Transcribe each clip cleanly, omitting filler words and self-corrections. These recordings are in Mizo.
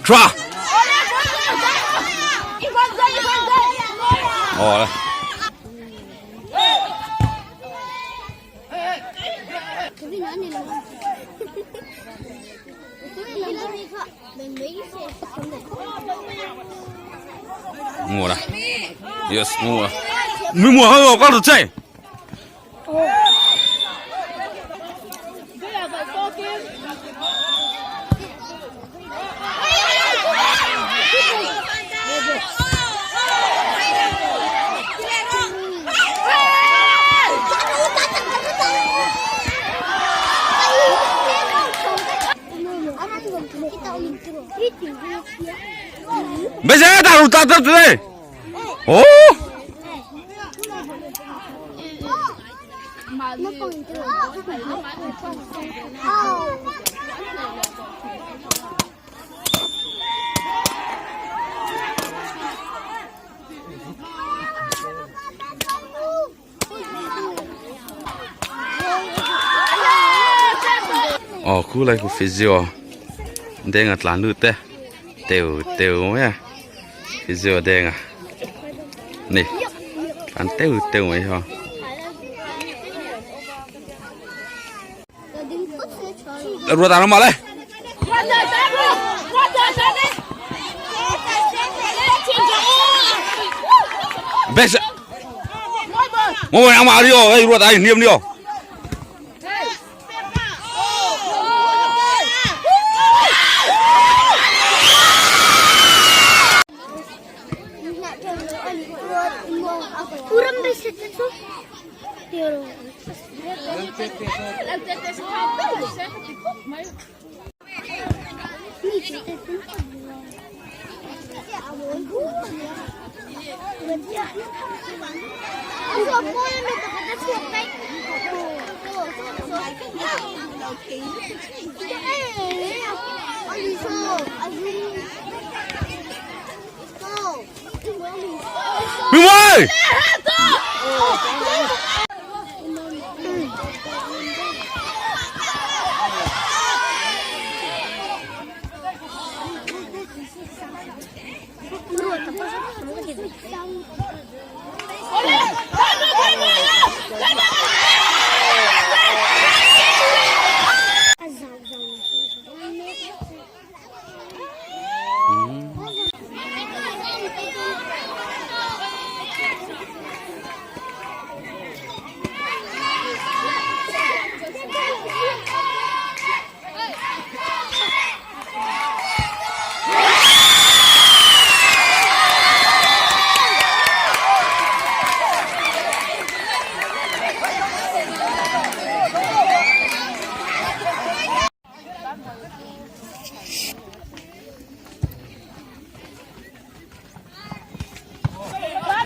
Tha. Aw le. Mua đây. Yes, mua. Mình mua hơi con được chơi. Bây giờ tao tao tao đây. Ô. Aw khu lai khu physio deng a tlan lut te teu teu mai a physio deng a ni tlan teu teu mai ho. Ruat ang mah le. Bes. Ngồi ăn mà đi rồi, ruột ai niêm đi rồi. Đúng rồi.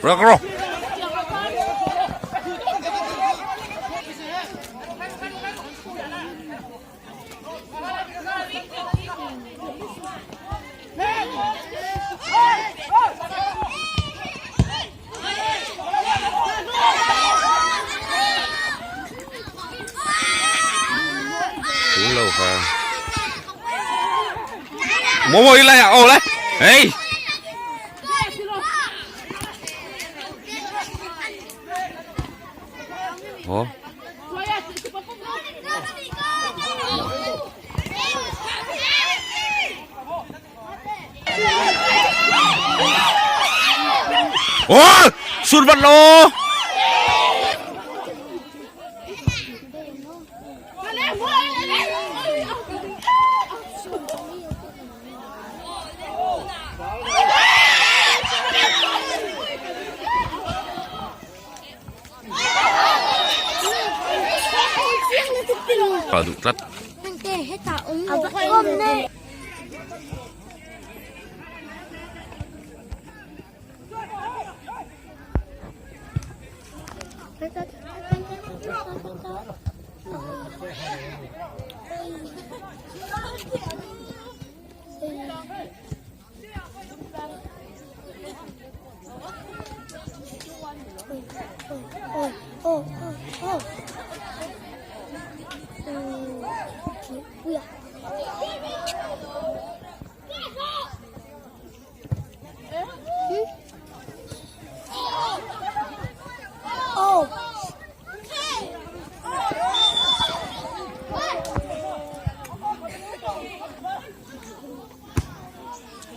Rock roll. Xuống lâu phải. Mua mua lại à? Ô đấy. Ê. Ủa? Ủa? Sút vật lô. Ở duh tlat.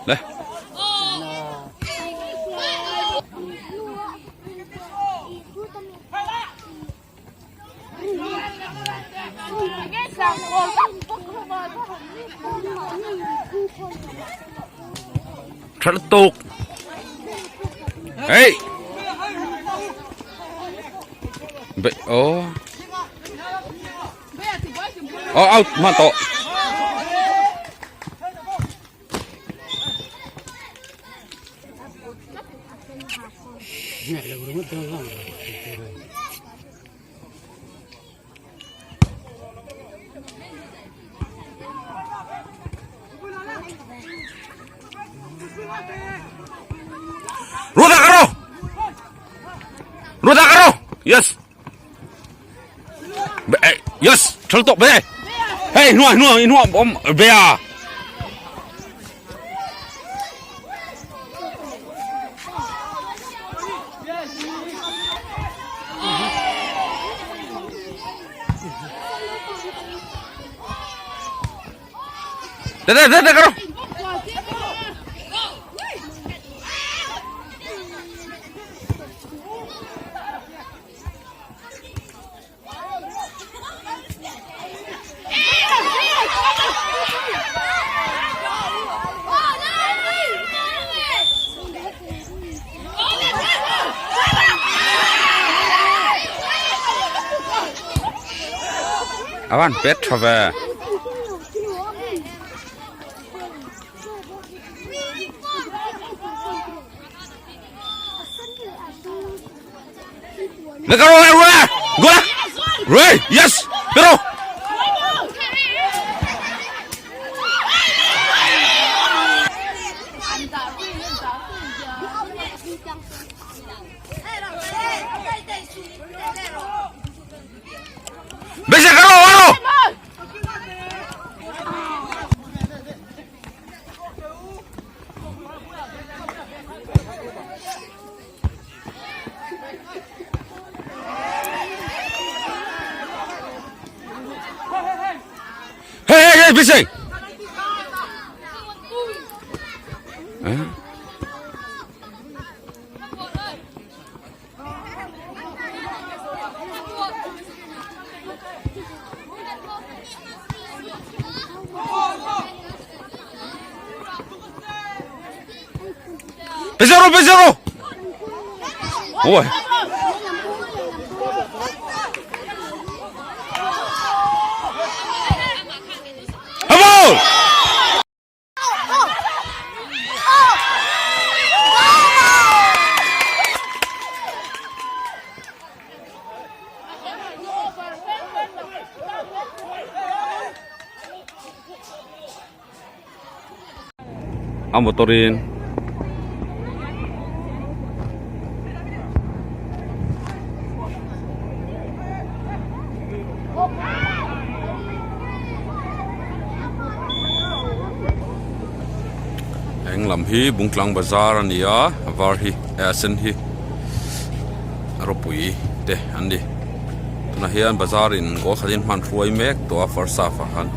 Le. Tha lutuk. Hey. Be oh. Oh out man to. Ruta karo. Ruta karo. Yes. Yes, thal tok be. Hey, nuah nuah nuah bom be a. Để để để để A van pet tha ve. Let go, Ray! Go! Ray! Yes! Pero! Bese karo aro! Hey, hey, hey, Bese! Huh? Bezero, Bezero! Ôi. Come on! A motor in eng lam hi Bungtlang bazar a ni a a var hi eh a sen hi a ropui te an ni tunah hian bazar in goal khat in hman hruai mek tawh a first half ah khan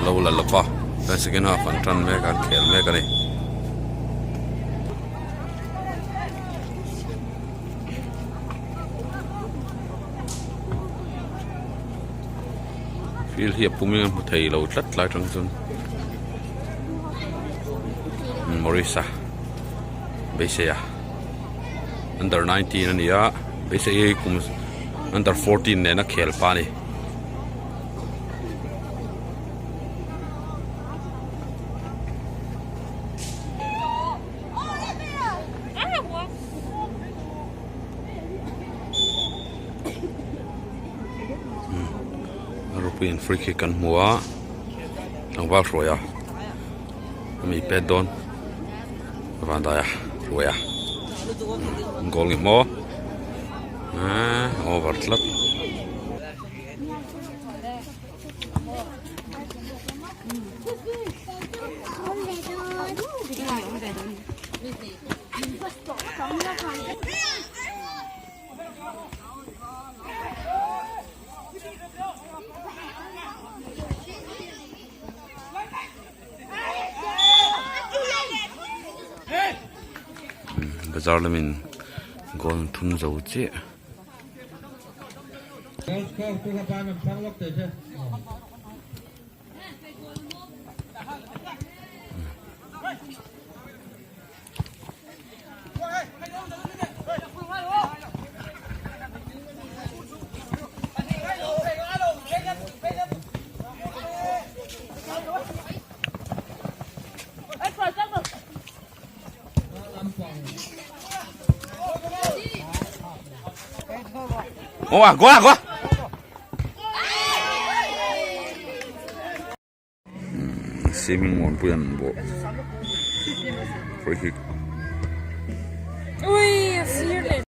lo la lova chuan second half an tan mek a an khel mek a ni. Field hi a pum in a hmu thei lo tlat lai tang chuan Morris-a beisei a under 19 a ni a beisei hi kum under 14 nena khel pa a ni. Rupuiin free kick kan hmu a tlangval hruai a ami pet dawn vandaia hruai a goal nge maw ahh over tlat. Bazar lamin goal an thun zo chiah. Goa goa goa. Swimming muanpui an bawh free kick. Ui a sir leh.